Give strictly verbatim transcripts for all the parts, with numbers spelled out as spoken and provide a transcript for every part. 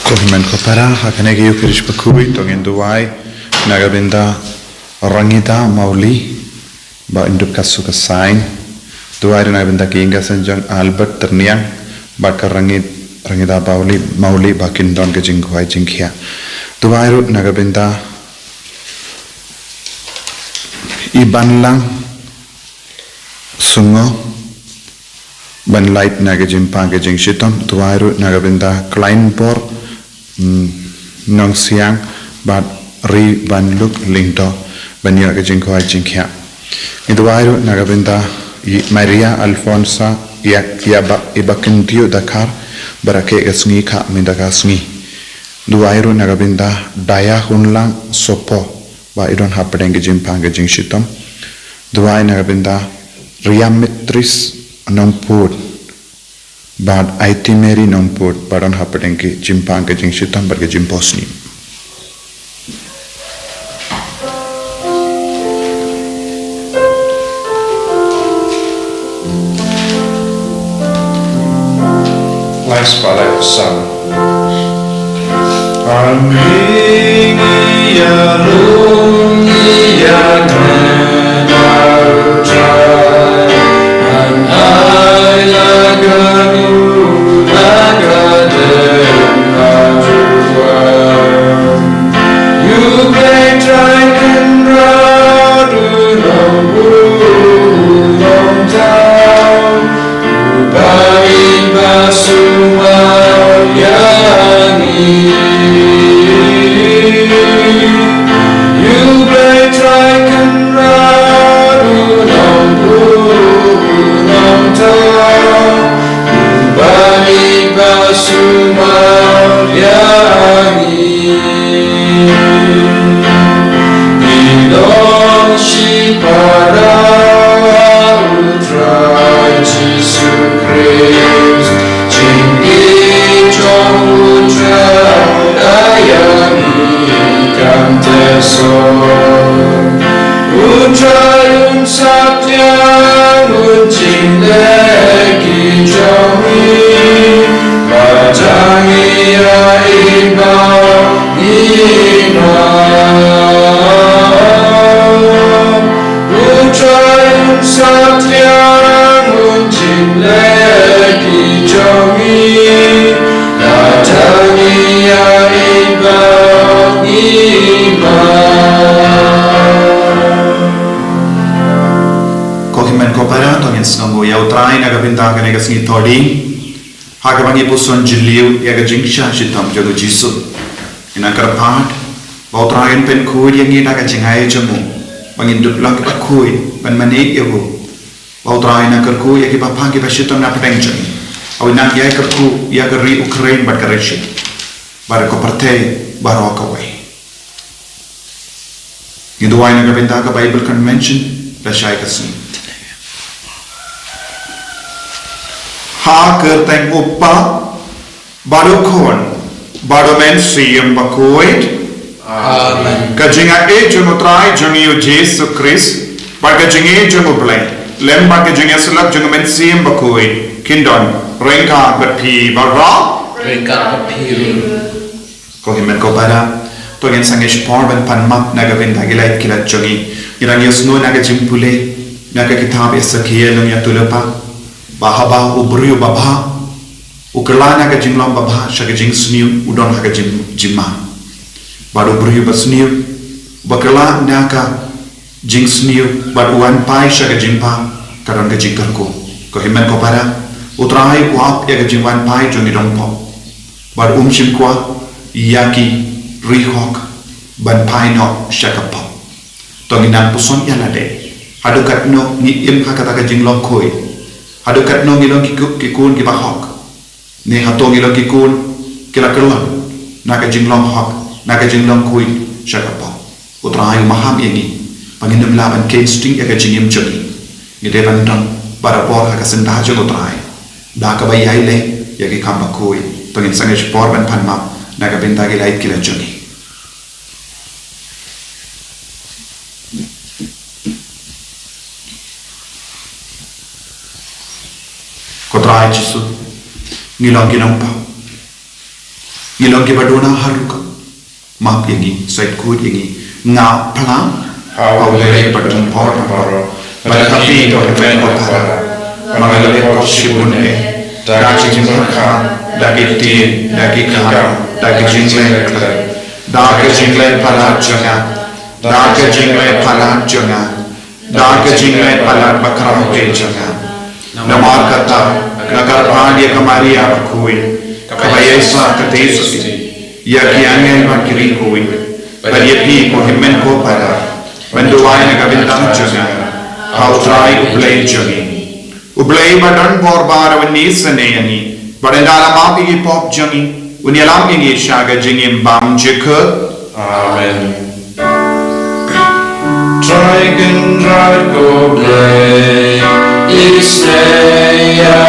Ko hynmen ko para, ha kane ka Eucharist bakhuid, to ngin duwai na ka bynta Rangida Mauli, ba yn dup ka su ka sain. Duwai ruh na ka bynta ki ïing ka sem jong Albert Tyrniang, bad ka Rangid, Rangida Mauli, Mauli ba kin don ka jingkhwai jingkhiah. Duwai ruh na ka bynta i Banlang Sungo, ban lait na ka jingpang ka jingshitom. Duwai ruh na ka bynta Kleinbor, mm, Nongsiang, bad Ri Banluk Lyngdoh, ban ïoh ka jingkhwai jingkhiah. Ngi duwai ruh na ka bynta i Maria Alfonsa, ïa, ïa ba, i ba kyntiew dakar, ba rakhe ka sngi ka mynta ka sngi. Duwai ruh na ka bynta Daya Hunlang Sopo, ba i don hapdeng ka jingpang ka jingshitom. Duwai na ka bynta Riamitris Nongput, bad Aiti Mary Nongput, ba don hapdeng ka jingpang ka jingshitom bad ka jingphohsniew. Lais ba lait psalm. An ring ïa lum ïa kmen ar Trai. An ai la ka nu la ka den ar Trai. U Blei Trai Kynrad u long u long tau. Ba i ba sumar ïa ngi. U Blei Trai Kynrad u long u long tau. Ba i ba sumar ïa ngi. Ngi long shipara u Trai Jisu Khrist, jingïeit jong u Trai ïa ngi kam teh sor. U Trai un satia un jingleh ki jong ngi, ba jong ngi ïa i ba ngi ma. U Trai un satia un jingleh ki jong ngi, ba jong ngi ïa i ba ngi ma. Ko hynmen ko para, to ngin sngewnguh ïa u Trai na ka bynta kane ka sngi Thohdieng. Ha kaba ngi puson jylliew ïa ka jingshah shitom jong u Jisu, ngin nang kyrpad ba u Trai un pynkhuid ïa ngi da ka jingai jong u, ba ngin dup long kiba khuid ban mane ïa u. Ba u Trai un nang kyrkhu ïa kiba pang kiba shitom na pdeng jong ngi. Ba un nang ïai kyrkhu ïa ka ri Ukraine bad ka Russia, bad ka pyrthei baroh kawei. Ngi duwai na ka bynta ka Bible Convention lashai ka sngi. Ha ka kyrteng u Kpa bad u Khun bad u Mynsiem Bakhuid. Amen. Ka jingaiei jong u Trai jong ngi u Jisu Khrist, bad ka jingïeit jong u Blei, lem bad ka jingïasyllok jong u Mynsiem Bakhuid, kin don ryngkat bad phi baroh. Ryngkat bad phi ruh. Ko hynmen ko para, to ngin sangeh shipor ban pan map na ka bynta ki lait ki lait jong ngi. Ngi dang ïohsngew na ka jingpule na ka kitab Esekiel lynnong ïa arphew lypa, ba haba u briew babha u kylla na ka jinglong babha sha ka jingsniew, u don ha ka jing, jingma. Bad u briew basniew ba kylla na ka jingsniew bad u wan phai sha ka jingpang, ka don ka jingkyrkhu. Ko hynmen ko para, u Trai u ap ïa ka jingwan phai jong ki dongpop, bad um shym kwah ïa ki riew hok ban phai noh sha ka pop. To ngin nang puson ïa lade, haduh katno ngi im ha kata ka jinglong khuid, haduh katno ngi long ki ku, ki khun kiba hok. Ne hato ngi long ki khun ki la kylla na ka jinglong hok, na ka jinglong khuid sha ka pop. U Trai u maham ïa ngi ba ngin ym lah ban kheiñ sting ïa ka jingim jong ngi. Ngi dei ban don barabor ha ka syndah jong u Trai da kaba ïai leh ïa ki kam bakhuid. To ngin sangeh shipor ban pan map na ka bynta ki lait ki lait jong ngi. Ko Trai Jisu, ngi long ki nongpop. Ngi long kiba duna ha rukom. Map ïa ngi, sait kut ïa ngi. Nga phla ha U Blei ba don bor bor, ba da ka bynta ka bynta para, ba nga la leh pop shibun eh, da ka jingpyrkhat, da ki ktien, da ki kam, da ka jingleh khlem, da ka jingleh palat jong nga, da ka jingleh palat jong nga, da ka jingleh palat bakhraw jong nga. Namar kata, nga kyrpad ïa ka Maria bakhuid, kaba ïaishah katei sati, ïa ki angel bad ki riewkhuid, bad ïa phi ko hynmen ko para, ban duwai na ka bynta jong nga ha U Trai U Blei jong ngi. U Blei ba don bor bad un isynei ïa ngi, bad ynda la map ïa ki pop jong ngi, un ïalam ïa ngi sha ka jingim bymjukut. Amen. Trai Kynrad ko Blei, isynei ïa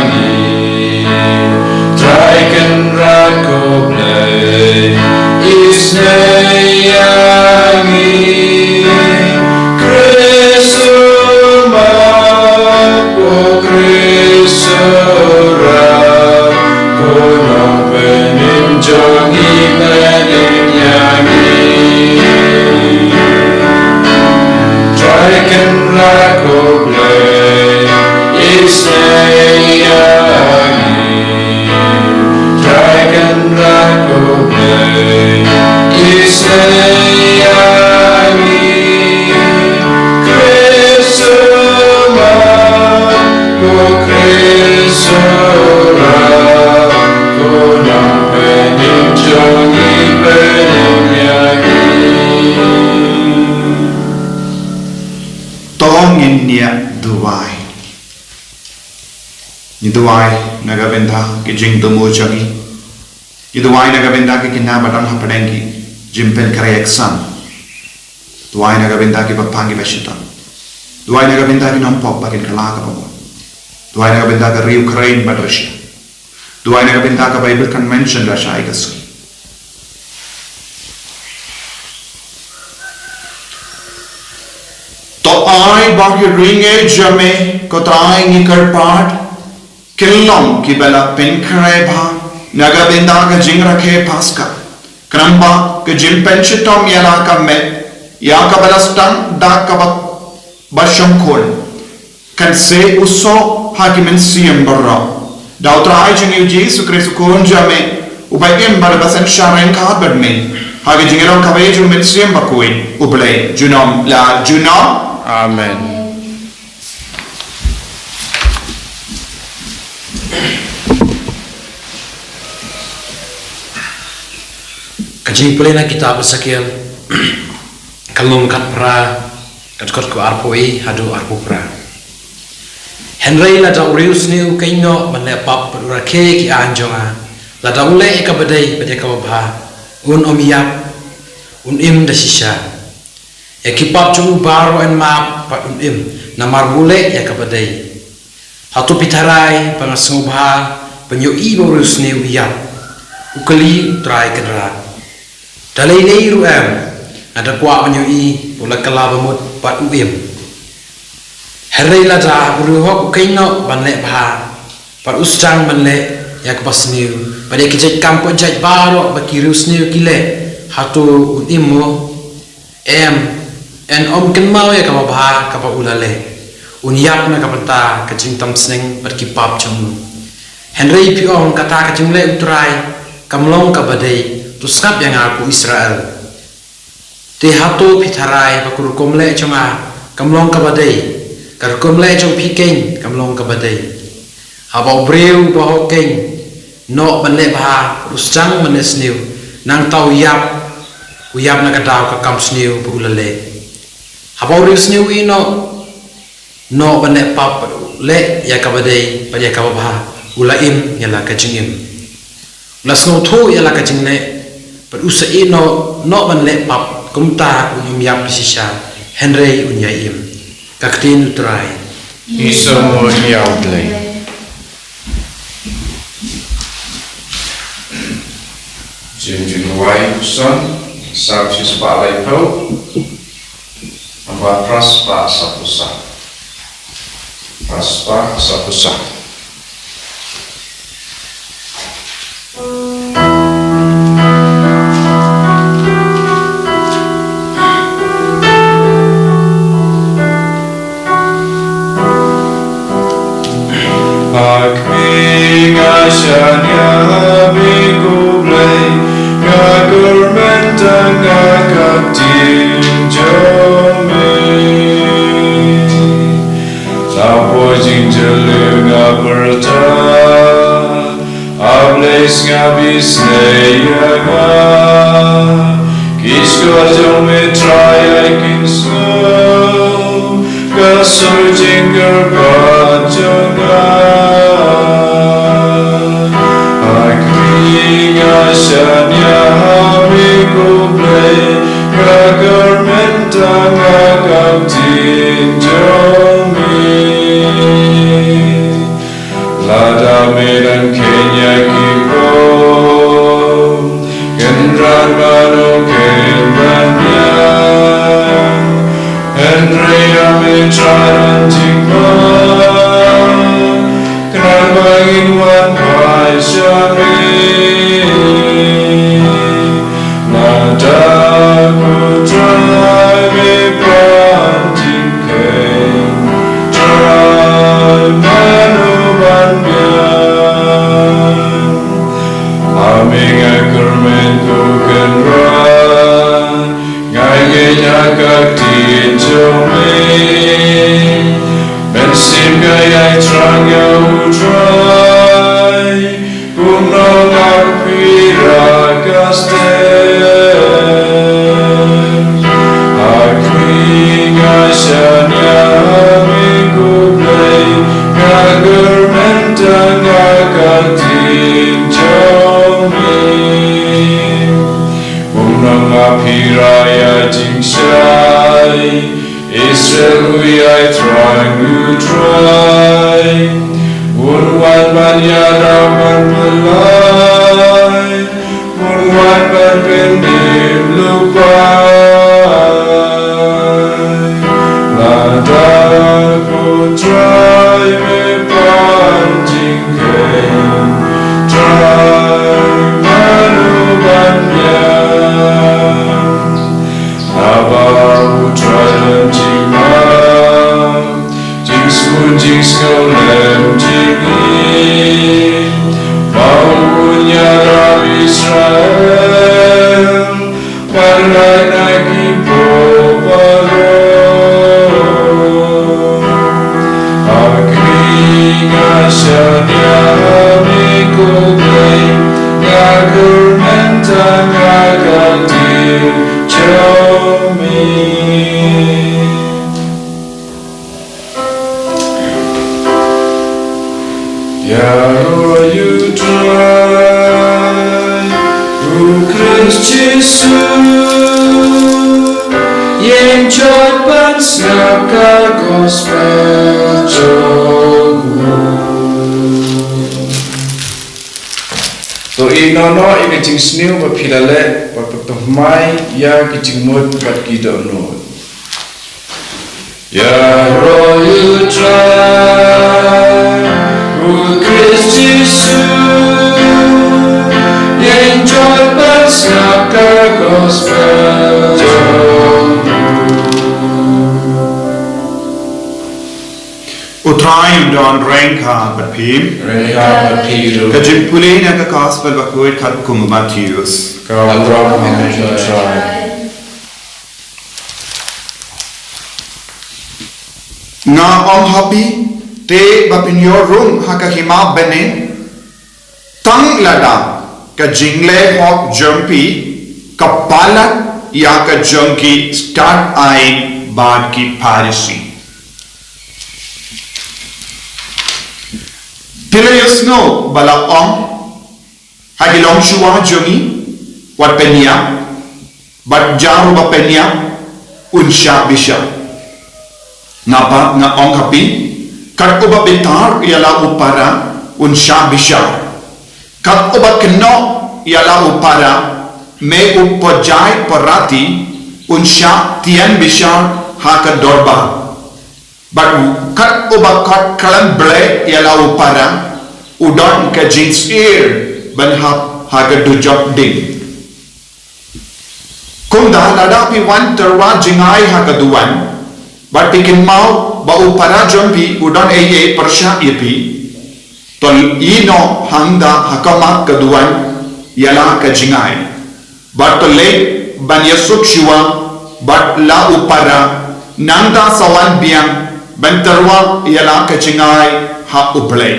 ngi. Trai Kynrad ko Blei, isynei ïa ngi. Khrist u map, ko Khrist u rah, ko Nongpynim jong ngi, pynim ïa ngi. Trai Kynrad ko Blei, isynei ïa ngi. Trai Kynrad ko Blei, isynei ïa ngi. Khrist u map, ko Khrist u rah, ko Nongpynim jong ngi, pynim ïa ngi. To ngin ïa duwai. Ngi duwai na ka bynta ki jingthmu jong ngi. Ngi duwai na ka bynta ki khynnah ba don hapdeng ki jingpynkhreh exam. Duwai na ka bynta ki bapang ki bashitom. Duwai na ka bynta ki nongpop ba kin kylla ka bamut. Duwai na ka bynta ka ri Ukraine bad Russia. Duwai na ka bynta ka Bible Convention Russia ai ka sui. To ai ba ki ri ngi jong me, ko Trai, ngi kyrpad, kin long kiba la pynkhreh bha na ka bynta ka jingrakhe Paska. Khnang ba ka jingpynshitom ïa la ka met, ïa kaba la sdang da kaba, ba shongkun, kan sa u soh ha ki mynsiem baroh. Da U Trai jong ngi U Jisu Khrist U Khun jong me, uba im bad uba synshar ryngkat bad me, ha ka jingïaroh kaba ïeit jong U Mynsiem Bakhuid, U Blei junom la junom. Amen. Ka jingpule na kitab Esekiel, ka lynnong khatphra, ka dkhot kaba arphew haduh arphew phra. Hynrei lada u riewsniew u kynnoh ban leh pap bad u rakhe ïa ki aiñ jong nga, lada u leh ïa kaba dei bad ïa kaba bha, un ym ïap, un im da shisha. Ïa ki pap jong u baroh yn map bad un im, namar ba u leh ïa kaba dei. Hato phi tharai ba nga sngewbha ban ïohi ba u riewsniew u ïap? U kylli U Trai Kynrad. Da lei lei ruh em, nga da kwah ban ïohi ba u la kylla bamut bad u im. Hynrei lada u riewhok u kynnoh ban leh bha, bad u sdang ban leh ïa kaba sniew, bad ïa ki jait kam kynjat baroh ba ki riewsniew ki leh, hato un im mo? Em, yn ym kynmaw ïa kaba bha kaba u la leh. Un ïap na ka bynta ka jingtam sneng bad ki pap jong u. Hynrei phi ong kata ka jingleh U Trai kam long kaba dei, to sngap ïa nga ko Israel. Te hato phi tharai ba ka rukom leh jong nga kam long kaba dei, ka rukom leh jong phi keiñ kam long kaba dei. Haba u briew uba hok keiñ noh ban leh bha, u sdang ban leh sniew, nangta u ïap, u ïap na ka daw ka kam sniew ba u la leh. Haba u riewsniew u ïehnoh, noh ban leh pap, leh ïa kaba dei bad ïa kaba bha, u la im ïa la ka jingim. U la sngewthuh ïa la ka jingleh, bad u sa ïehnoh, noh ban leh pap, kumta un ym ïap shisha, hynrei un ïai im. Ka ktien U Trai. Ngi sngewbha ïa U Blei. Jingduwai, Psalm, Psalm shispah laiphew, nambar phraspah saphew saw. Phraspah saphew saw. Isnei ïa nga, ki shkor jong me Trai ai kin sngewthuh, ka sur jingkyrpad jong nga. Ha khmih nga shaniah ha me ko Blei, ka kyrmen tang ha ka ktien jong me. Lada me dang kheiñ ïa ki pop, kynran mano kin ban ïap? Hynrei ïa me Trai don jingmap, khnang ba ngin wan phai sha me. Lada ko Trai me pan jingkheiñ, Trai mano ban biang? Ha me nga kyrmen ko Kynrad, nga ngeit ha ka ktien jong me. Mynsiem ka ïai thrang ïa u Trai, kumno ngam pyrshah ka step. Ha khmih nga shaniah ha me ko Blei, nga kyrmen tang ha ka ktien jong me. Kumno ngam pyrshah ïa jingshai, Israel u ïai thrang u Trai. Un wan ban ïarap ban pynlait, un wan ban pynim lypa. Lada ko Trai me pan jingkheiñ, Trai mano ban biang? Haba u Trai don jingmap, jingsngewthuh jingsngewlem jingim, ba un ïarap Israel, ban lait na ki pop baroh. Ha khmih nga shaniah ha me ko Blei, nga kyrmen tang ha ka ktien jong me. Ïaroh ïa u Trai, u Khrist Jisu, ïeng jot ban sngap ka gospel jong u. To ïehnoh noh ïa ka jingsniew ba phi la leh, bad pynthymmai ïa ki jingmut bad ki dohnud. Ïaroh ïa u Trai, u Khrist Jisu, ïeng jot ban sngap ka gospel jong u. U Trai un don ryngkat bad phi. Ryngkat bad phi ruh. Ka jingpule na ka gospel bakhuid katkum u Mathaios. Ka burom ïa me ko Trai. Nga ong ha phi, te ba phin ïoh rung ha ka hima bneng, tang lada ka jingleh hok jong phi ka palat ïa ka jong ki stad aiñ bad ki Pharisi. Phi la ïohsngew ba la ong, ha ki longshuwa jong ngi, wat pynïap, bad jar uba pynïap un shah bishar. Nga pat nga ong ha phi, kat uba bitar ïa la u para un shah bishar. Kat uba kynnoh ïa la u para, me u pajai parati, un shah tian bishar ha ka dorbar. Bad kat uba kat khlem blei ïa la u para, u don ka jingsyier ban hap ha ka dujok ding. Kumta lada phi wan tyrwa jngai ha ka duwan, bad phi kynmaw ba u para jong phi u don ei ei pyrshah ïa phi, to ïehnoh hangta ha khmat ka duwan ïa la ka jngai. Bad to leit ban ïasuk shuwa bad la u para, nangta sa wan biang ban tyrwa ïa la ka jngai ha U Blei.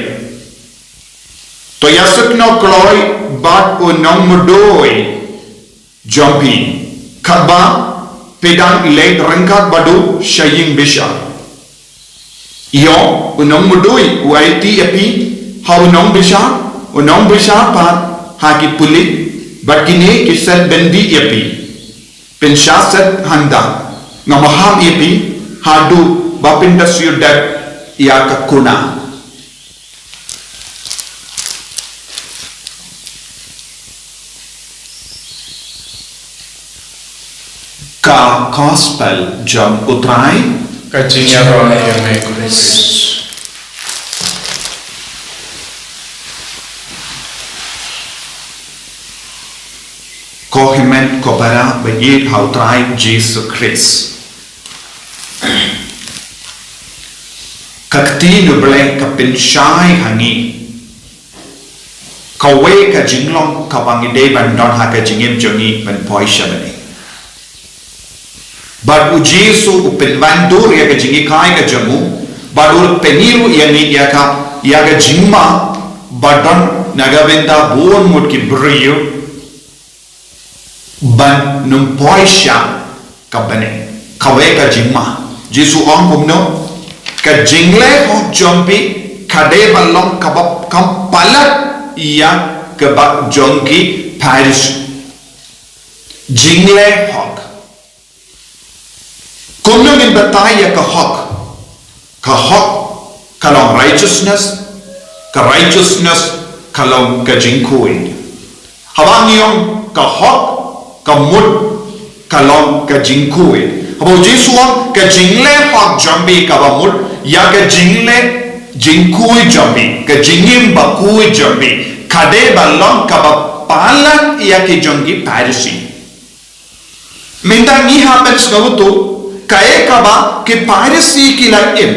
To ïasuk noh kloi bad u nongmudui jong phi, katba phi dang leit ryngkat bad u sha ïing bishar. Ïoh, u nongmudui u aiti ïa phi ha u nongbishar, u nongbishar pat ha ki pulit, bad kine ki set byndi ïa phi. Phin shah set hangta, nga maham ïa phi, haduh ba phin da siew dep ïa ka kuna. Ka Gospel jong U Trai. Ka jingïaroh ïa me Khrist. Ko hynmen ko para ba ïeit ha U Trai Jisu Khrist. Ka ktien U Blei ka pynshai ha ngi kawei ka jinglong kaba ngi dei ban don ha ka jingim jong ngi ban poi sha bneng. Bad U Jisu u pynwandur ïa ka jinghikai ka jong u, bad u la pynïaroh ïa ngi ïa ka, ïa ka jingma ba don na ka bynta bun ngut ki briew ban nym poi sha ka bneng. Kawei ka jingma. Jisu ong kumno? Ka jingleh hok jong phi ka dei ban long kaba kam palat ïa kaba jong ki Pharisi. Jingleh hok. Kumno ngin batai ïa ka hok? Ka hok ka long righteousness, ka righteousness ka long ka jingkhuid. Haba ngi ong ka hok, ka mut ka long ka jingkhuid. Haba U Jisu u ong ka jingleh hok jong phi kaba mut, ïa ka jingleh jingkhuid jong phi, ka jingim bakhuid jong phi, ka dei ban long kaba palat ïa ki jong ki Pharisi. Mynta ngi hap ban sngewthuh kaei kaba ki Pharisi ki la im.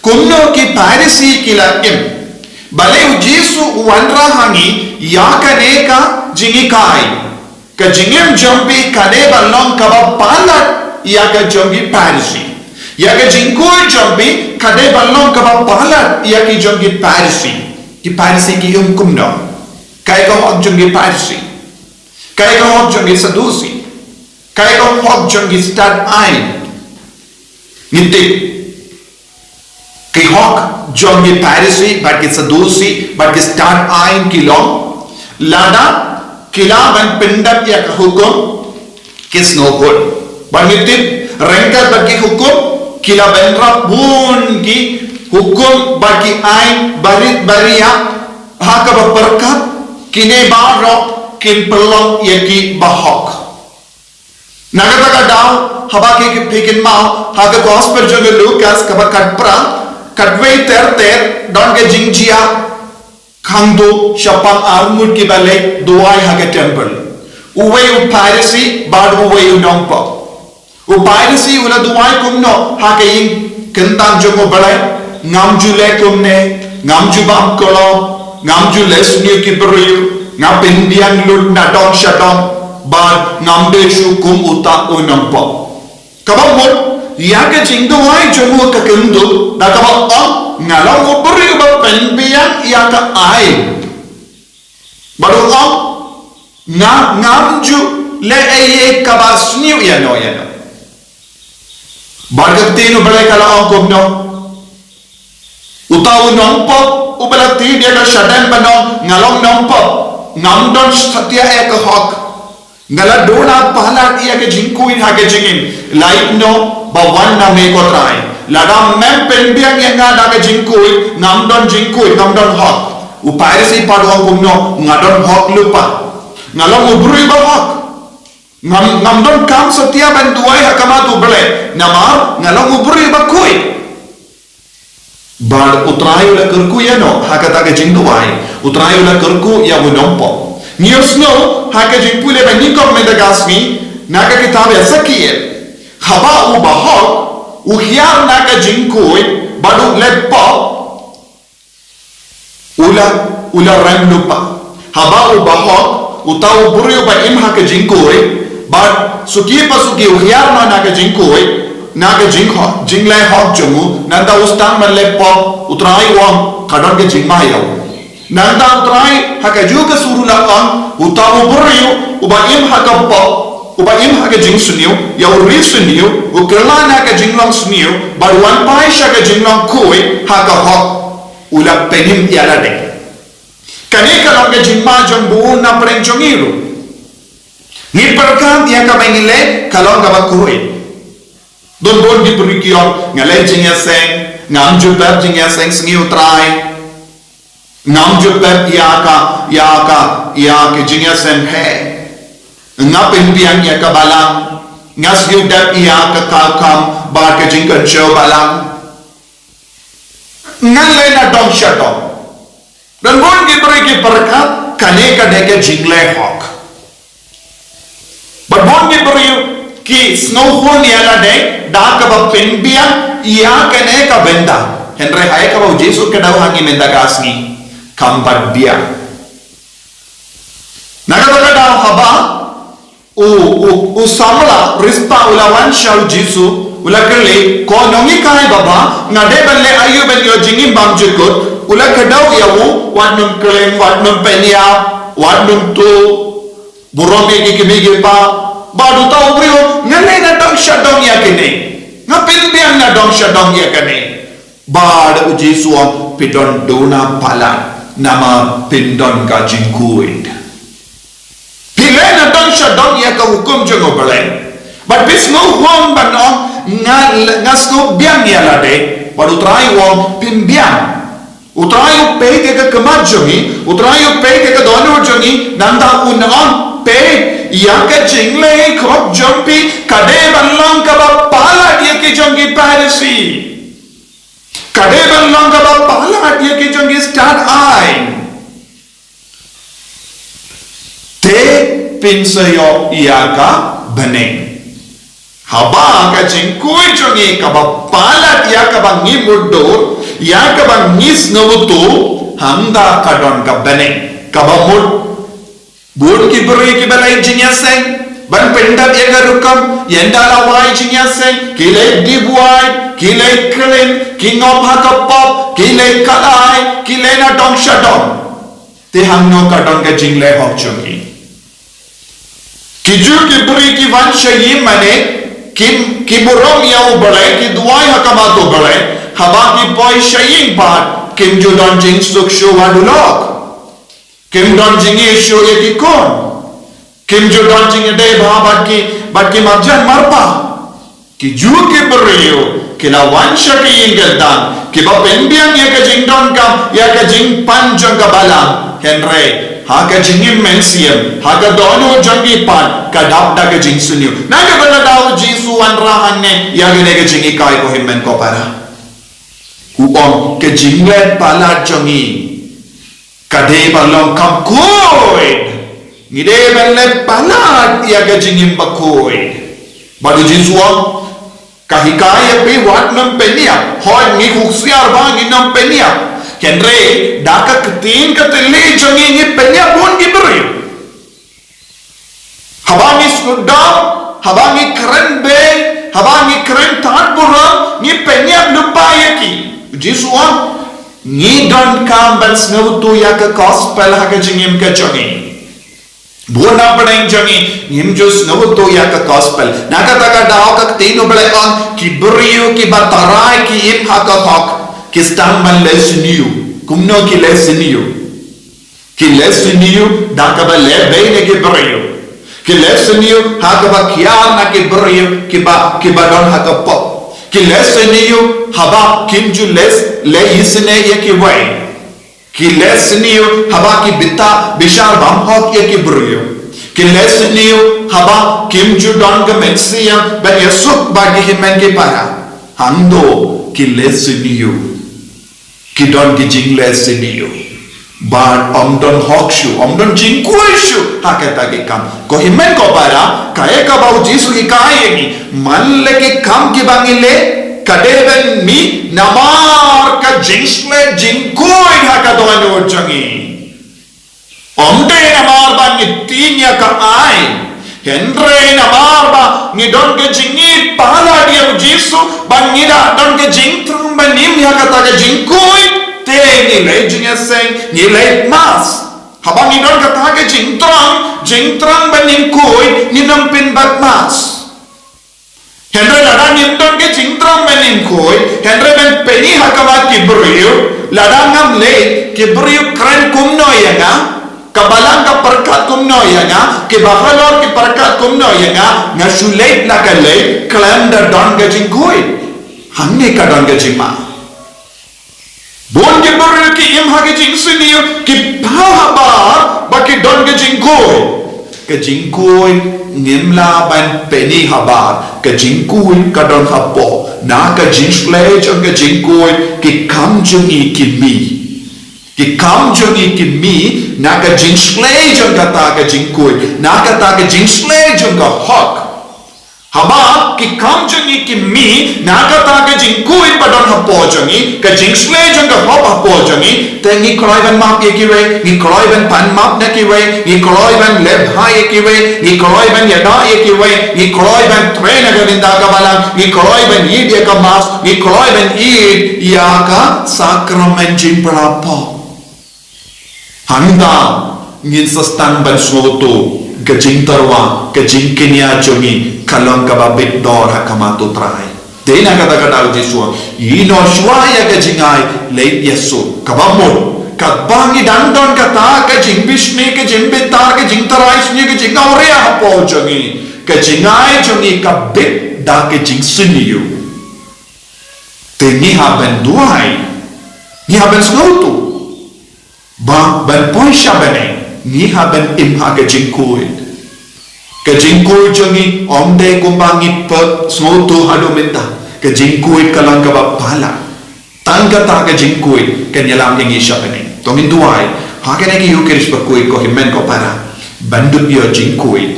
Kumno ki Pharisi ki la im? Balei U Jisu u wanrah ha ngi ïa kane ka jinghikai? Ka jingim jong phi ka dei ban long kaba palat ïa ka jong ki Pharisi. Ïa ka jingkhuid jong phi ka dei ban long kaba palat ïa ki jong ki Pharisi. Ki Pharisi ki im kumno? Kaei ka hok jong ki Pharisi? Kaei ka hok jong ki Sadusi? Kaei ka hok jong ki stad aiñ? Ngi tip, ki hok jong ki Pharisi bad ki Sadusi bad ki stad aiñ ki long, lada ki lah ban pyndep ïa ka hukum, ki sngewhun. Bad ngi tip, ryngkat bad ki hukum, ki lah ban rah bun ki hukum bad ki aiñ barit baria, ha kaba pyrkhat, kine baroh kin pynlong ïa ki bahok. Na kata ka daw, haba ki, ki phi kynmaw ha ka Gospel jong u Lukas kaba khatphra, khatwei ter ter, don ka jingjia khangduh shaphang arngut kiba leit duwai ha ka temple. Uwei u Pharisi bad uwei u nongpop. U Pharisi u la duwai kumno ha ka ïing kyntang jong U Blei? Ngam ju leh kumne, ngam ju bam kolor, ngam ju leh sniew ki briew, nga pynbiang lut na dong sha dong, bad ngam dei shuh kum uta u nongpop. Kaba mut, ïa ka jingduwai jong u ka kynduh da kaba ong, nga long u briew ba pynbiang ïa ka aiñ. Bad u ong, nga, ngam ju leh ei ei kaba sniew ïano ïano. Bad ka ktien U Blei ka la ong kumno? Uta u nongpop uba la tied ïa ka shadem ban ong, nga long nongpop, ngam don satia ïa ka hok. Nga la duh na palat ïa ka jingkhuid ha ka jingim. Lait noh ba wan na me ko Trai. Lada mem pynbiang ïa nga da ka jingkhuid, ngam don jingkhuid, ngam don hok. U Pharisi pat u ong kumno? Nga don hok lypa. Nga long u briew ba hok. Ngam, ngam don kam satia ban duwai ha khmat U Blei. Namar nga long u briew ba khuid. Bad U Trai u la kyrkhu ïano ha kata ka jingduwai? U Trai u la kyrkhu ïa u nongpop. Ngi ïohsngew ha ka jingpule ba nyngkong mynta ka sngi na ka kitab Esekiel. Haba u bahok u hiar na ka jingkhuid bad u leh pop, u la, u la rem lypa. Haba u bahok, uta u briew ba im ha ka jingkhuid, bad suki pa suki u hiar noh na ka jingkhuid, na ka jinghok, jingleh hok jong u, nangta u sdang ban leh pop, U Trai u ong, ka don ka jingma ïa u. Nangta U Trai ha kajuh ka sur u la ong, uta u briew uba im ha ka pop, uba im ha ka jingsniew, ïa u ri sniew, u kylla na ka jinglong sniew bad u wan phai sha ka jinglong khuid ha ka hok, u la pynim ïa lade. Kane ka long ka jingma jong bun na pdeng jong ngi ruh. Ngi pyrkhat ïa kaba ngi leh ka long kaba khuid. Don bun ki briew ki ong, nga leh jingïaseng, ngam ju pep jingïaseng sngi U Trai. Ngam ju pep ïa ka, ïa ka, ïa ka jingïaseng phi. Nga pynbiang ïa ka balang. Nga siew dep ïa ka kam bad ka jingkynshew balang. Ngan leh na dong sha dong. Don bun ki briew ki pyrkhat kane ka dei ka jingleh hok. Bad bun ki briew ki sngewhun ïa lade da kaba pynbiang ïa kane ka bynta. Hynrei ha kaba U Jisu u kdew ha ngi mynta ka sngi, kam pat biang. Na kata ka daw haba u, u, u samla riewspah u la wan sha U Jisu, u la kylli, ko nonghikai babha, nga dei ban leh aïu ban ïoh jingim bymjukut? U la kdew ïa u, wat nym klim, wat nym pynïap, wat nym tuh burom ïa ki kmie ki kpa. Bad uta u briew, nga leh na dong sha dong ïa kine. Nga pynbiang na dong sha dong ïa kine. Bad U Jisu u ong, phi don duna palat, namar phin don ka jingkhuid. Phi leh na dong sha dong ïa ka hukum jong U Blei. Bad phi sngewhun ban ong, nga, nga sngewbiang ïa lade. Bad U Trai u ong, phim biang. U Trai u peit ïa ka khmat jong ngi, U Trai u peit ïa ka dohnud jong ngi, nangta un ong, peit ïa ka jingleh khop jong phi, ka dei ban long kaba palat ïa ki jong ki Pharisi. Ka dei ban long kaba palat ïa ki jong ki stad aiñ. Te phin sa ïoh ïa ka bneng. Haba ka jingkhuid jong ngi kaba palat ïa kaba ngi mutdur, ïa kaba ngi sngewthuh, hangta ka don ka bneng kaba mut. Bun ki briew kiba leh jingïaseng ban pyndep ïa ka rukom, ynda la wai jingïaseng, ki leh dih buaid, ki leh klim, ki ngop ha ka pop, ki leh kalai, ki leh na dong sha dong. Te hangno ka don ka jingleh hok jong ki? Ki ju ki briew ki wan sha ïing mane, ki, ki burom ïa U Blei, ki duwai ha khmat U Blei, haba ki poi sha ïing pat, kim ju don jingsuk shuh wa dulok. Kim don jingïeit shuh ïa ki khun. Kim ju don jingïadei bha bad ki, bad ki marjan marpa. Ki ju ki briew ki la wan sha ki ïing ki dang, kiba pynbiang ïa ka jingdonkam, ïa ka jingpan jong ka balang. Hynrei ha ka jingim mynsiem, ha ka dohnud jong ki pat, ka dap da ka jingsniew. Na kaba la dei U Jisu u wanrah hangne ïa kane ka jinghikai, ko hynmen ko para. U ong ka jingleh palat jong ngi ka dei ban long kam khuid. Ngi dei ban leh palat ïa ka jingim bakhuid. Bad U Jisu u ong, ka hikai ïa phi wat nym pynïap. Hooid, ngi husiar ba ngin nym pynïap. Hynrei da ka ktien ka thylliej jong ngi ngi pynïap bun ki briew. Haba ngi sngewdom, haba ngi kren beiñ, haba ngi kren tad burom, ngi pynïap lypa ïa ki. U Jisu u ong, ngi donkam ban sngewthuh ïa ka gospel ha ka jingim ka jong ngi. Bun na pdeng jong ngi ngim ju sngewthuh ïa ka gospel. Na kata ka daw ka ktien U Blei u ong, ki briew kiba tharai ki im ha ka hok, ki sdang ban leh sniew. Kumno ki leh sniew? Ki leh sniew da kaba leh beiñ na ki briew. Ki leh sniew ha kaba kiar na ki briew kiba, kiba don ha ka pop. Ki leh sniew haba kim ju leh, leh isynei ïa kiwei. Ki leh sniew haba ki bita bishar bymhok ïa ki briew. Ki leh sniew haba kim ju don ka mynsiem ban ïasuk bad ki hynmen ki para. Hangto ki leh sniew. Ki don ki jingleh sniew. Bad ym don hok shuh, ym don jingkhuid shuh ha kita ki kam. Ko hynmen ko para, kaei kaba U Jisu u hikai ïa ngi, man la ki kam kiba ngi leh, ka dei ban mih namar ka jingshlei jingkhuid ha ka dohnud jong ngi. Ym dei namar ba ngi tieng ïa ka aiñ. Hynrei namar ba ngi don ka jingïeit palat ïa U Jisu, ba ngi da don ka jingtrei ban im ïa kata ka jingkhuid, Ngi leit jingïaseng, ngi leit mass. Haba ngi don kata ka jingthrang, jingthrang ban ym khuid, ngin ym pynbat mass. Hynrei lada ngim don ka jingthrang ban ym khuid, hynrei ban pyni ha khmat ki briew, lada ngam leit, ki briew kren kumno ïa nga, ka balang ka pyrkhat kumno ïa nga, ki bahalor ki pyrkhat kumno ïa nga, nga shu leit la ka leit, khlem da don ka jingkhuid. Hangne ka don ka jingma. Bun ki briew ki im ha ka jingsniew, ki paw habar ba ki don ka jingkhuid. Ka jingkhuid ngim lah ban pyni habar, ka jingkhuid ka don hapoh. Na ka jingshlei jong ka jingkhuid, ki kam jong ngi ki mih. Ki kam jong ngi ki mih, na ka jingshlei jong kata ka jingkhuid, na kata ka jingshlei jong ka hok. Haba ki kam jong ngi ki mih, na kata ka jingkhuid ba don hapoh jong ngi, ka jingshlei jong ka hok hapoh jong ngi, te ngi kloi ban map ïa kiwei, ngi kloi ban pan map na kiwei, ngi kloi ban leh bha ïa kiwei, ngi kloi ban ïada ïa kiwei, ngi kloi ban trei na ka bynta ka balang, ngi kloi ban ïeit ïa ka mass, ngi kloi ban ïeit ïa ka sakramen jingpynpaw. Hangta ngin sa sdang ban sngewthuh ka jingtyrwa, ka jingkñia jong ngi ka long kaba bit dor ha khmat u Trai. Dei na kata ka daw Jisu, ïehnoh shuwa ïa ka jingai, leit ïasuk. Kaba mut, katba ngi dang don kata ka jingbishni, ka jingbitar, ka jingtharai shni, ka jingawria hapoh jong ngi, ka jingai jong ngi ka bit da ka jingsniew. Te ngi hap ban duwai, ngi hap ban sngewthuh. Ba ban poi sha bneng, ngi hap ban im ha ka jingkhuid. Ka jingkhuid jong ngi ym dei kumba ngi peit sngewthuh haduh mynta. Ka jingkhuid ka long kaba palat. Tang kata ka jingkhuid kan ïalam ïa ngi sha bneng. To ngin duwai, ha kane ka Eukharist bakhuid ko hynmen ko para, ban dup ïoh jingkhuid.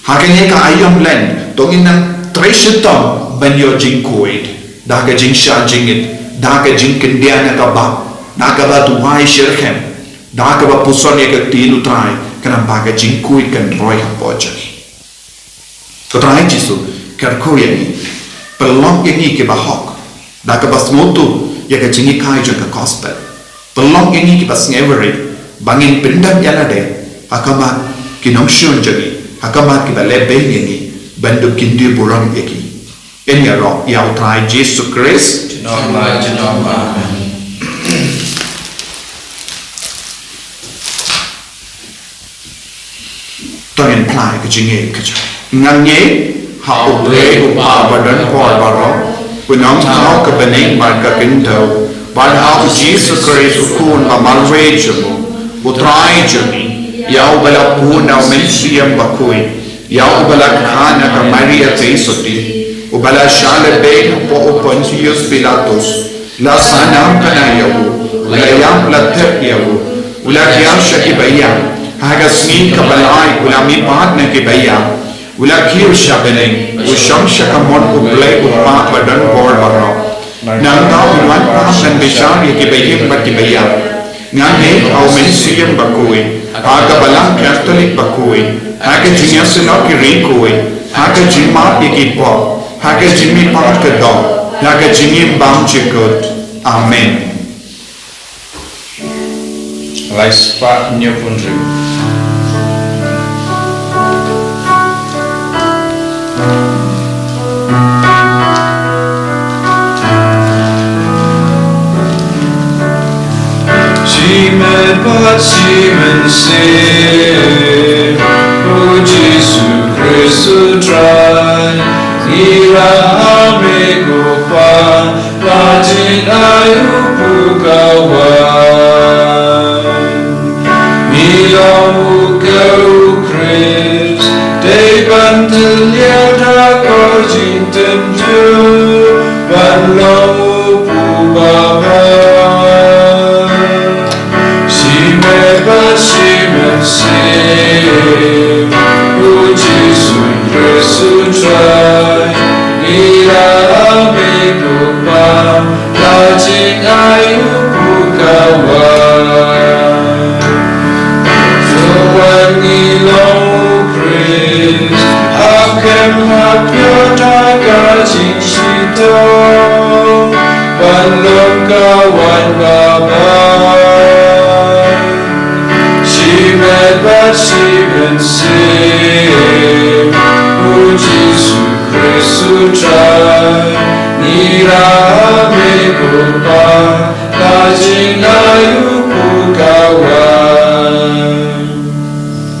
Ha kane ka aïom lent, to ngin nang trei shitom ban ïoh jingkhuid. Da ka jingshah jingit, da ka jingkyndiah na ka bam, da kaba duwai shitrhem, da kaba puson ïa ka ktien u Trai, khnang ba ka jingkhuid kan roi hapoh jong ngi. Ko Trai Jisu, kyrkhu ïa ngi, pynlong ïa ngi kiba hok, da kaba sngewthuh ïa ka jinghikai jong ka gospel. Pynlong ïa ngi kiba sngewrit, ba ngin pyndep ïa lade ha khmat ki nongshun jong ngi, ha khmat kiba leh beiñ ïa ngi, ban dup kyndiah burom ïa ki. Ngin ïaroh ïa u Trai Jisu Khrist. Junom la junom. Amen. To ngin phla ïa ka jingngeit ka jong ngi. Nga ngeit ha U Blei U Kpa badonbor baroh, U Nongthaw ka bneng bad ka khyndew, bad ha U Jisu Khrist U Khun ba marwei jong U, U Trai jong ngi, ïa uba la bun da U Mynsiem Bakhuid, ïa uba la kha na ka Maria Theisotti, uba la shah lehbeiñ hapoh u Pontius Pilatus, la sah namkana ïa u, u la ïap la tep ïa u, u la hiar sha kiba ïap, ha ka sngi kaba lai u la mihpat na kiba ïap, u la kiew sha bneng, u shong sha ka mon U Blei U Kpa badonbor baroh. Nangta un wan pat ban bishar ïa kiba ïing bad kiba ïap. Nga ngeit ha U Mynsiem Bakhuid, ha ka Balang Katholik bakhuid, ha ka jingïasynod ki riewkhuid, ha ka jingmap ïa ki pop, ha ka jingmihpat ka doh, ha ka jingim bymjukut. Amen. Lai spah hynñiew phew hynriew. Shi met bad shi mynsiem, O Jisu Khrist U Trai, ngi rah ha me ko Kpa, ba jin ai u pukawai. Ngi ong u ka U Khrist, dei ban tylliat ha ka jingtynjuh, ban long u pukawai. Shi met bad shi mynsiem.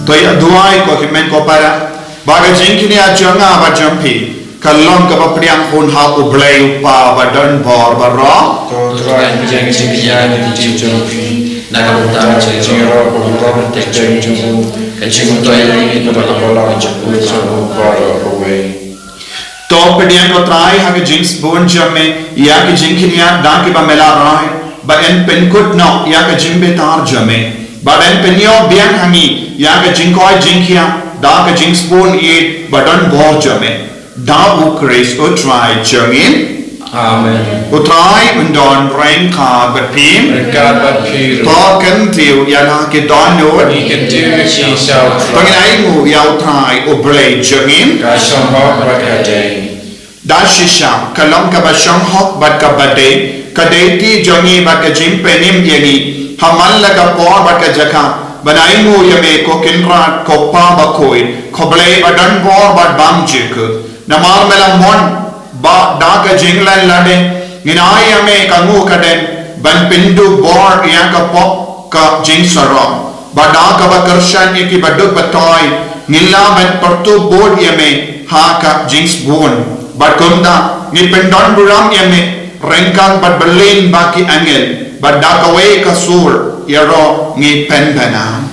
To ïa duwai ko hynmen ko para, ba ka jingkñia jong nga bad jong phi ka long kaba pdiang hun ha U Blei U Kpa ba don bor baroh. To Trai, jingkñia jong phi na ka bynta ka jingïaroh bad ka jingïaroh ka jong U, ka jingmyntoi ïa ngi kaba long ka jong U baroh kawei. To pdiang ko Trai ha ka jingsbun jong me ïa ka jingkñia da kiba me la rai, ba yn pynkut noh ïa ka jingbitar jong me, ba yn pynïoh biang ha ngi ïa ka jingkoit jingkhiah da ka jingsbun ïeit ba don bor jong me. Da U Khrist U Trai jong ngi. Amen. U Trai un don ryngkat bad phi. Ryngkat bad phi ruh. To kyntiew ïa la ki dohnud. Ngi kyntiew ïa ki sha U Trai. To ngin ainguh ïa U Trai U Blei jong ngi. Ka shong hok bad ka dei. Da shisha ka long kaba shong hok bad kaba dei ka dei ti jong ngi bad ka jingpynim ïa ngi ha man la ka por bad ka jaka, ban ainguh ïa me ko Kynrad, ko Kpa bakhuid, ko Blei ba don bor bad bymjukut. Namar me la mon ba da ka jingleh lade ngin ai ïa me ka nguh ka dem ban pynduh bor ïa ka pop ka jingsarong, ba da kaba kyrshan ïa kiba duk ba toi ngin lah ban pyrtuh bud ïa me ha ka jingsbun. Bad kumta ngi pyndonburom ïa me ryngkat bad bylliñ bad ki angel bad da kawei ka sur ïaroh ngi pynbna.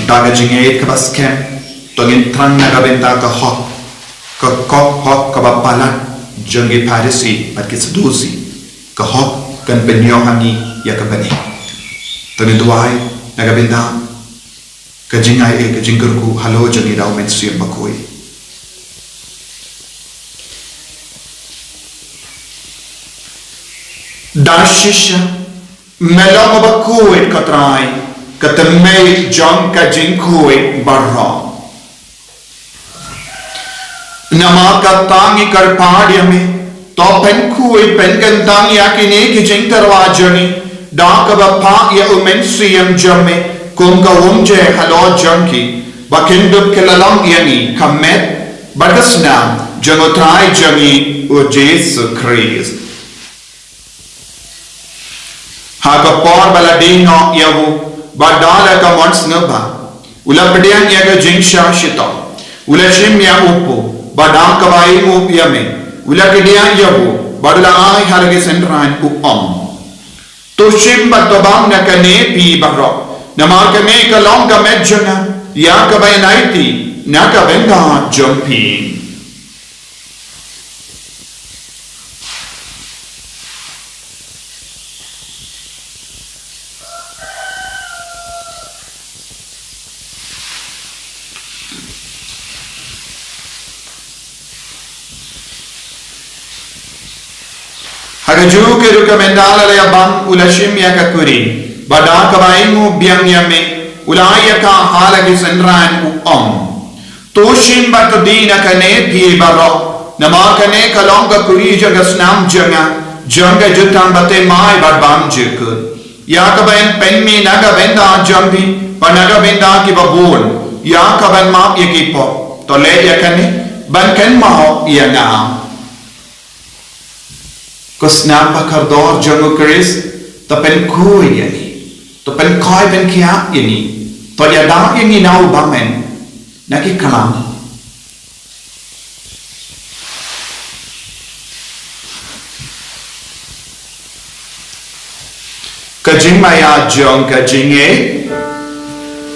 Da ka jingïeit kaba skhem to ngin thrang na ka bynta ka hok, ka kop hok kaba palat jong ki Pharisi bad ki Sadusi, ka hok kan pynïoh ha ngi ïa ka bneng. To ngin duwai na ka bynta ka jingai, eh, ka jingkyrkhu halor jong ngi da U Mynsiem Bakhuid. Da shisha me long bakhuid ko Trai, ka tymmen jong ka jingkhuid baroh. Namar kata ngi kyrpad ïa me, to pynkhuid pynkyntang ïa kine ki jingtyrwa jong ngi da kaba phah ïa U Mynsiem jong me kum ka umjer halor jong ki, ba kin dup ki la long ïa ngi ka met bad ka snam jong U Trai jong ngi U Jisu Khrist. Ha ka por ba la die noh ïa u bad da la ka mon sngewbha, u la pdiang ïa ka jingshah shitom, u la shim ïa u pop bad da kaba ainguh ïa me u la kdiah ïa u bad u la ai ha la ki synran, u ong: To shim bad to bam na kane phi baroh, namar kane ka long ka met jong nga ïa kaba yn aiti na ka bynta jong phi. Ha kajuh ka rukom ynda la ïa bam u la shim ïa ka kuri bad da kaba ainguh biang ïa me u la ai ïa ka ha la ki synran, u ong: To shim bad to die na kane phi baroh, namar kane ka long ka kuri jong ka snam jong nga, jong ka jutang bathymmai bad bymjukut, ïa kaban pynmih na ka bynta jong phi bad na ka bynta kiba bun ïa kaban map ïa ki pop. To leh ïa kane ban kynmaw ïa nga. Ko snam ba kordor jong U Khrist, to pynkhuid ïa ngi, to pynkhuid pynkhiah ïa ngi, to ïada ïa ngi na u bymmen. na ki klam. Ka jingmaïa jong ka jingngeit.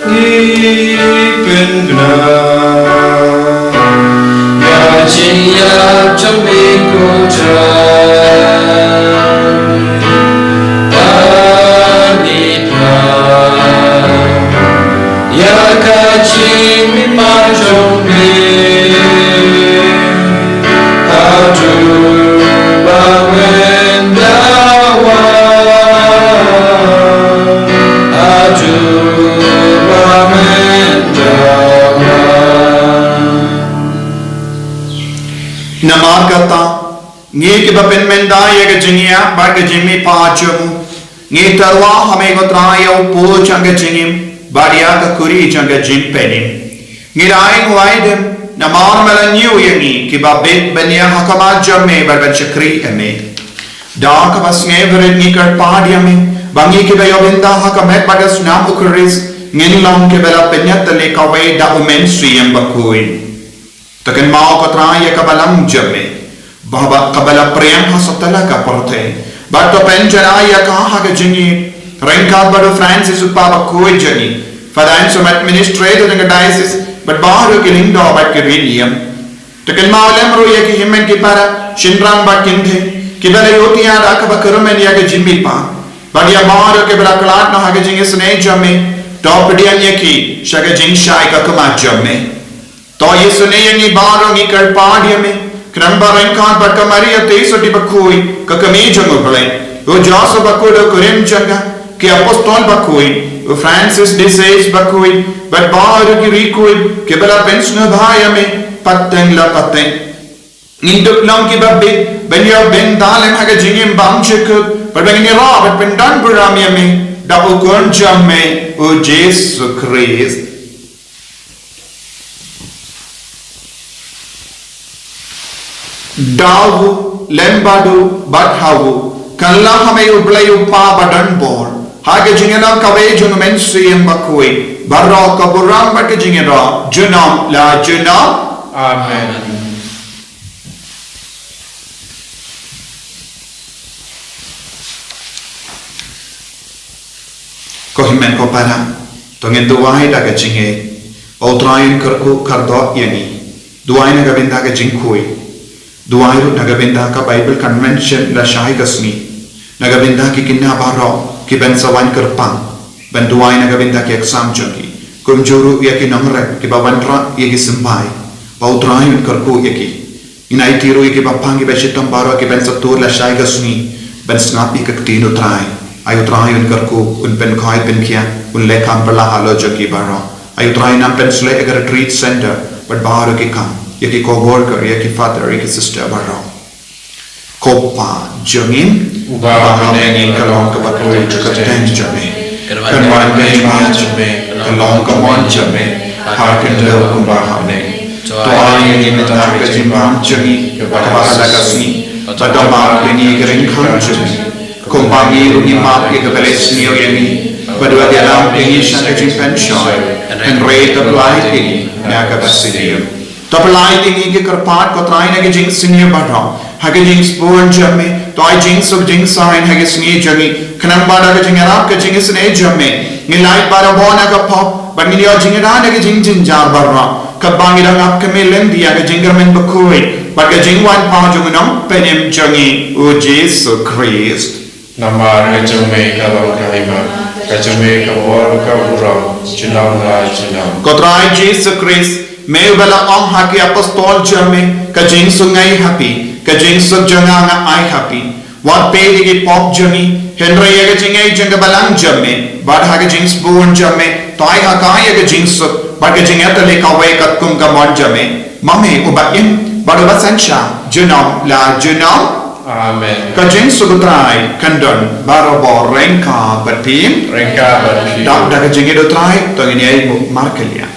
Ngi pynbna ïa ka jingïap jong me ko Trai. Pynbna ïa ka jingmihpat jong me. Haduh ba mynta wan, haduh ba mynta wan. Namar kata, ngi kiba pynmynda ïa ka jingïap bad ka jingmihpat jong u, ngi tyrwa ha me ko Trai ïa u pud jong ka jingim bad ïa ka khuri jong ka jingpynim. Ngi da ai nguai dem namar me la ñiew ïa ngi kiba bit ban ïa ha khmat jong me bad ban shakri ïa me. Da kaba sngewrit ngi kyrpad ïa me ba ngi kiba ïoh bynta ha ka met bad ka snam u Khrist ngin long kiba la pynïatylli kawei da u Mynsiem Bakhuid. To kynmaw ko Trai ïa ka balang jong me, ba, ba, kaba la priang ha satlak ka pyrthei. Bad to pynjynjar ïa ka ha ka jingïeit ryngkat bad u Francis u Kpa Bakhuid jong ngi, Father and some administrator jong ka diocese, bad baroh ki lyngdoh bad ki riewniam. To kynmaw lem ruh ïa ki hynmen ki para, shynrang bad kynthei, kiba la ïoh thiah da kaba kyrmen ïa ka jingmihpat. Bad ïa baroh kiba la khlad noh ha ka jingisynei jong me, to pdiang ïa ki sha ka jingshai ka khmat jong me. To isynei ïa ngi baroh, ngi kyrpad ïa me, khnang ba ryngkat bad ka Maria Theisotti Bakhuid, ka kmie jong u Blei, u Joseph Bakhuid u kurim jong ka, ki apostol bakhuid, u Francis de Sales Bakhuid, bad baroh ki riewkhuid kiba la pynsngewbha ïa me pateng la pateng, ngin dup long kiba bit ban ïoh bynta lem ha ka jingim bymjukut, bad ba ngin ïarap bad pyndon burom ïa me da u Khun jong me, u Jisu Khrist. Da u, lem bad u, bad ha u, kylla ha me u Blei u Kpa badonbor, ha ka jingïalang kawei jong u Mynsiem Bakhuid, baroh ka burom bad ka jingïaroh junom la junom. Amen. Ko hynmen ko para, to ngin duwai da ka jingngeit. Ba u Trai un kyrkhu kyrdoh ïa ngi. Duwai na ka bynta ka jingkhuid. Duwai ruh na ka bynta ka Bible Convention lashai ka sngi, na ka bynta ki khynnah baroh kiban sa wan kyrpang, ban duwai na ka bynta ki exam jong ki, kumjuh ruh ïa ki nongrep kiba wanrah ïa ki symbai. Ba u Trai un kyrkhu ïa ki. Ngin aiti ruh ïa kiba pang, kiba shitom baroh kiban sa tur lashai ka sngi ban sngap ïa ka ktien u Trai. Ai u Trai un kyrkhu, un pynkhuid pynkhiah, un leh kam phylla halor jong ki baroh. Ai u Trai un nang pynshlur ïa ka retreat center bad baroh ki kam, ïa ki co-worker, ïa ki father, ïa ki sister baroh. Ko Pa jong ngi uba ha bneng, ka long kaba kyrkhu ïa ka kyrteng jong me. Kan wan ka jingwan jong me, kan long ka mon jong me ha ka khyndew kumba ha bneng. To ai ïa ngi mynta ka jingbam jong ngi kaba ha la ka sngi, bad to map ïa ngi ki ryngkang jong ngi, kumba ngi ruh ngi map ïa kiba la isynei ïa ngi, bad wat ïalam ïa ngi sha ka jingpynshoi, hynrei to pynlait ïa ngi na kaba sniew. To pynlait ïa ngi, ngi kyrpad ko Trai, na ka jingsniew baroh, ha ka jingsbun jong me. To ai jingsuk jingsaiñ ha ka sngi jong ngi, khnang ba da ka jingïarap ka jingisynei jong me, ngin lait barabor na ka pop, bad ngin ïoh jingïada na ka jingjynjar baroh, katba ngi dang ap kmie lynti ïa ka jingkyrmen bakhuid bad ka jingwan paw jong u Nongpynim jong ngi, u Jisu Khrist. Namar ka jong me ka long ka hima, ka jong me ka bor, ka burom, junom la junom. Ko Trai Jisu Khrist, me uba la ong ha ki apostol jong me, ka jingsuk nga ai ha phi, ka jingsuk jong nga nga ai ha phi. Wat peit ïa ki pop jong ngi, hynrei ïa ka jingngeit jong ka balang jong me, bad ha ka jingsbun jong me, to ai ha ka ïa ka jingsuk bad ka jingïatylli kawei katkum ka mon jong me, ma me uba im bad uba synshar junom la junom. Amen. Ka jingsuk u Trai kan don barabor ryngkat bad phi. Ryngkat bad phi. Da, da ka jingngeit u Trai to ngin ïa ïeng markylliang.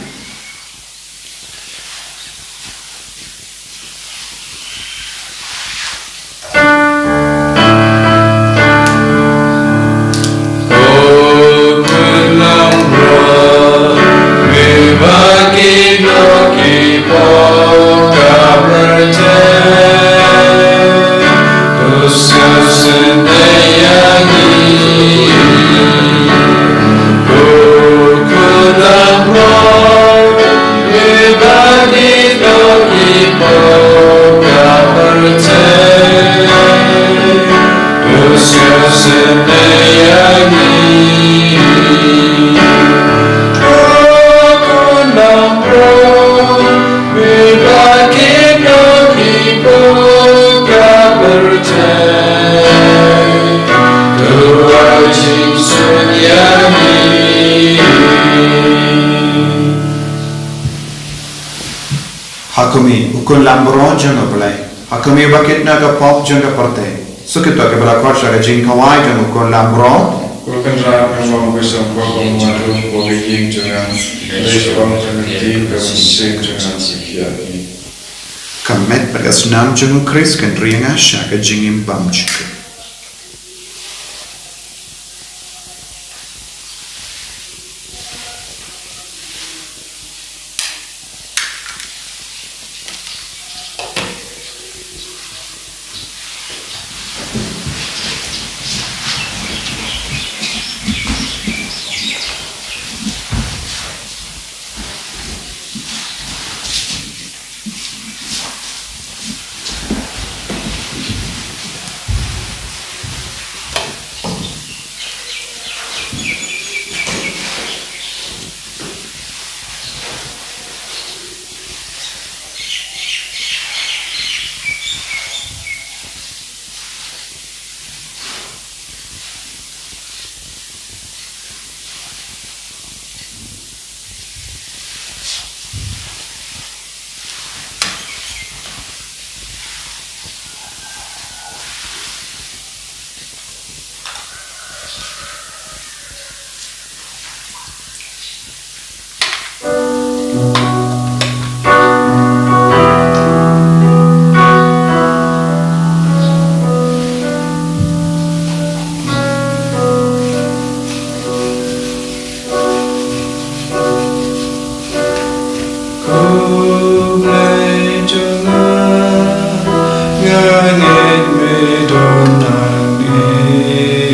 Ha kumne, u Khun Lambrot jong U Blei. Ha kumne, uba kit na ka pop jong ka pyrthei. Suk ïa uto kiba la khot sha ka jingkhawai jong u Khun Lambrot. Ko Kynrad, nga ong ba sngewbha ba me wan ruh ha ka ïing jong nga. Leit ong jong ka ktien kaba mynsiem jong nga, sa khia ïa ngi. Ka met bad ka snam jong u Khrist kan ri ïa nga sha ka jingim bymjukut. Ko Blei jong nga, nga ngeit me don nangne.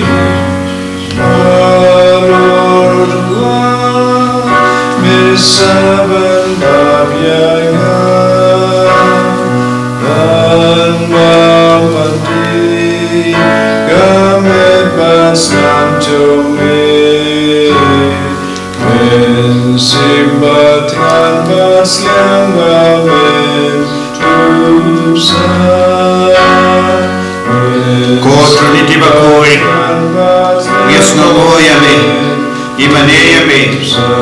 Halor duwar me sa ban bam ïa nga, ban bam ban tih ka met bad snam jong me. Mynsiem Bakhuid bad Sliang ba men tup sah. Ko Trinity Bakhuid, ngi ïasngewnguh ïa me, ngi mane ïa me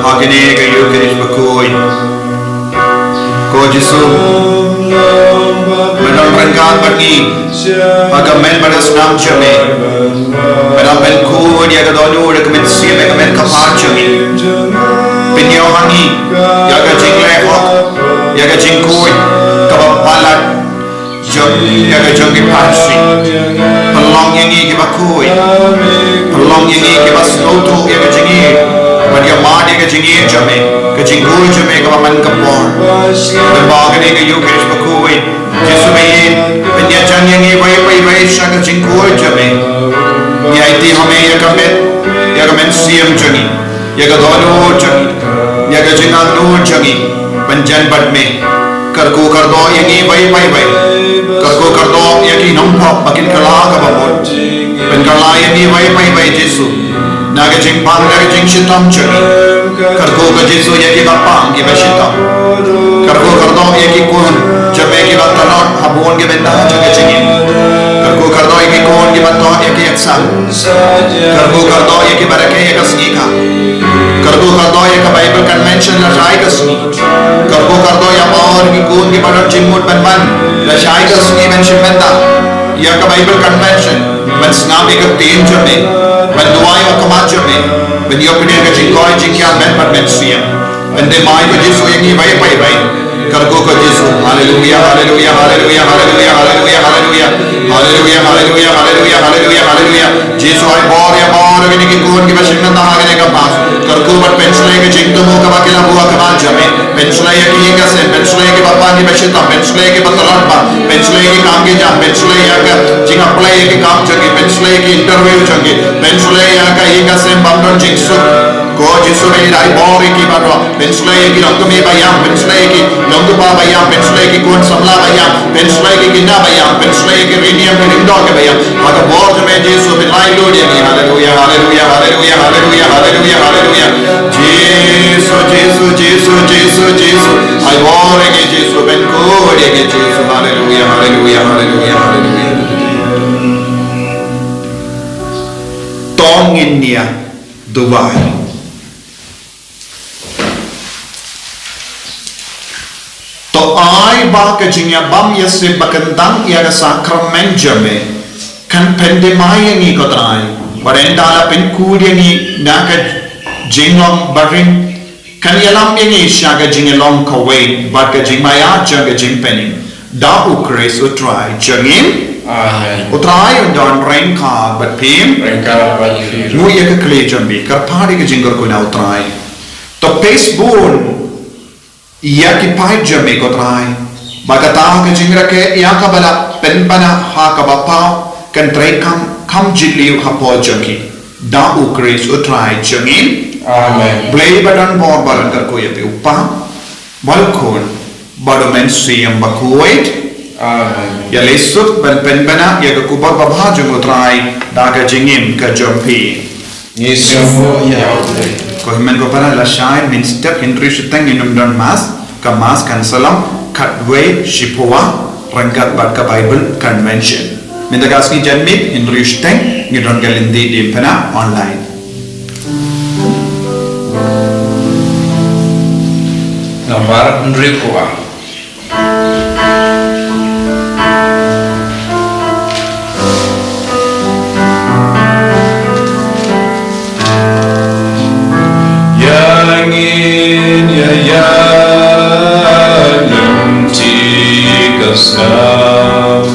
ha kane ka Ïukharist Bakhuid. Ko Jisu, me don ryngkat bad ngi ha ka met bad ka snam jong me. Me don ban khuid ïa ka dohnud, ïa ka mynsiem, ïa ka met ka phad jong ngi. Pynïoh ha ngi ïa ka jingleh hok, ïa ka jingkhuid kaba palat jong, ïa ka jong ki Pharisi. Pynlong ïa ngi kiba khuid. Pynlong ïa ngi kiba sngewthuh ïa ka jingïeit bad ïa mad ïa ka jingïeit jong me, ka jingkhuid jong me kaba man ka por. Lyngba kane ka Ïukharist Bakhuid, Jisu ba ïeit, pynïajan ïa ngi iwei pa iwei sha ka jingkhuid jong me. Ngi aiti ha me ïa ka met, ïa ka mynsiem jong ngi, ïa ka dohnud jong ngi, ïa ka jingangnud jong ngi ban jan bad me. Kyrkhu kyrdoh ïa ngi iwei pa iwei. Kyrkhu kyrdoh ïa ki nongpop ba kin kylla kaba mut. Pynkylla ïa ngi iwei pa iwei Jisu, na ka jingpang, na ka jingshitom jong ngi. Kyrkhu ko Jisu ïa kiba pang, kiba shitom. Kyrkhu kyrdoh ïa ki khun jong me kiba tlot ha bun ki bynta jong ka jingim. Kyrkhu kyrdoh ïa ki khun kiba tlot ïa ki ïaksah. Kyrkhu kyrdoh ïa kiba rakhe ïa ka sngi ka. Kyrkhu kyrdoh ïa ka Bible Convention lashai ka sngi. Kyrkhu kyrdoh ïa baroh ki khun kiba don jingmut ban wan lashai ka sngi ban shim bynta ïa ka Bible Convention, ban sngap ïa ka ktien jong me, ban duwai ha khmat jong me, ban ïoh pynïaid ka jingkoit jingkhiah met bad mynsiem. Pynthymmai ko Jisu ïa ngi iwei pa iwei. Kyrkhu ko Jisu. Haleluia, haleluia, haleluia, haleluia, haleluia, haleluia. Haleluia, haleluia, haleluia, haleluia, haleluia. Jisu ai bor ïa baroh kine ki khun kiba shim bynta ha kane ka Mass. Kyrkhu bad pynshlei ka jingthmu kaba ki la buh ha khmat jong me. Pynshlei ïa ki ïing ki sem, pynshlei ïa kiba pang kiba shitom, pynshlei ïa kiba tlot bha, Pynshlei ïa ki kam ki jam, pynshlei ïa ka jingïaphlei ïa ki kam jong ki, pynshlei ïa ki interview jong ki, pynshlei ïa ka ïing ka sem bym don jingsuk. Ko Jisu, pynïaid bor ïa ki baroh, pynshlei ïa ki longkmie ba ïam, pynshlei ïa ki longkpa ba ïam, pynshlei ïa ki khun samla ba ïam, pynshlei ïa ki khynnah ba ïam, pynshlei ïa ki rynïeng ki lyngdoh kiba ïam. Ha ka bor jong me Jisu, pynlait lut ïa ki. Haleluya, haleluya, haleluya, haleluya, haleluya, haleluya. Jisu, Jisu, Jisu, Jisu, Jisu. Ai bor ïa ki Jisu, pynkhuid ïa ki Jisu. Haleluya, haleluya, haleluya, haleluya. To ngin ïa duwai. To ai ba ka jingïabam ïasep ba kyntang ïa ka sakramen jong me kan pyndem ïa ngi ko Trai. Bad ynda la pynkhuid ïa ngi na ka jinglong barim, kan ïalam ïa ngi sha ka jingïalong kawei bad ka jingmaïa jong ka jingpynim. Da U Khrist U Trai jong ngi. Amen. U Trai un don ryngkat bad phi. Ryngkat bad phi. Nguh ïa ka khlieh jong phi, kyrpad ïa ka jingkyrkhu na U Trai. To peit bun ïa ki paid jong me ko Trai, ba kata ka jingrakhe ïa kaba la pynbna ha kaba paw kan treikam kham jylliew hapoh jong ki. Da U Khrist U Trai jong ngi. Amen. Blei ba don bor ba don kyrkhu ïa phi U Kpa, bad U Khun, bad U Mynsiem Bakhuid. Amen. Ïa leit suk ban pynbna ïa ka khubor babha jong U Trai da ka jingim ka jong phi. Ngi sngewbha ïa U Blei. Ko hynmen ko para, lashai mynstep hynriew shiteng ngin ym don mass, ka mass kan sa long khatwei shiphew ryngkat bad ka Bible convention. Mynta ka sngi janmiet hynriew shiteng ngi don ka lynti diengphna online. Nambar hynriewphew. Ïa ngin ïa ïaid lynti ka snam,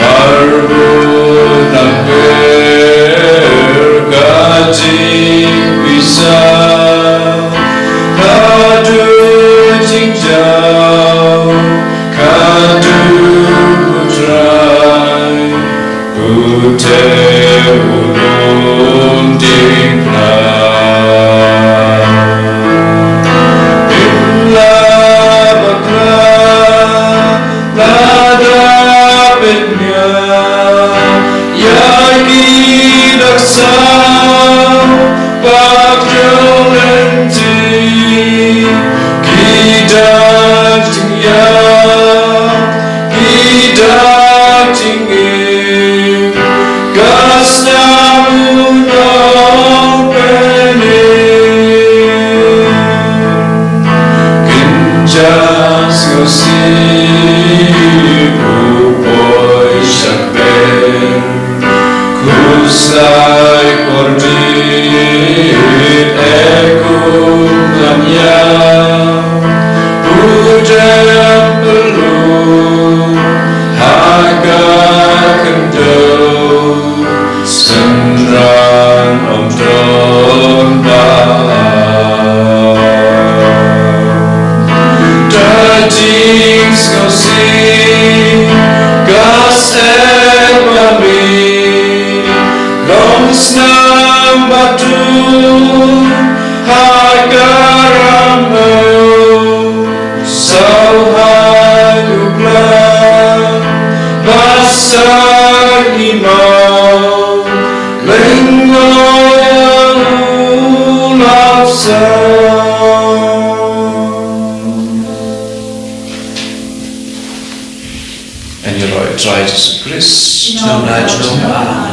marwei na pher ka jingpisa, haduh jingjaw, haduh U Trai, U te u lum diengphna. Pynlah bakla, lada pynïaid ïa ki dak saw bad ki lynti, ki dak jingïap, ki dak jingim, ka snam u nongpynim. Kynja sngewsih u poi sha kper, khuslai kordit e kum lam ïa, u dem pyllu ha ka khyndew, synran ym don ba. Da jingsngewsih ka seh ba mi long snam ba dum ha ka ramew, sawhai u plan ba sah i maw, lyngngoh ïa u lap saw. Yn ïaroh ïa U Trai Jisu Khrist. Jong nga jong nga.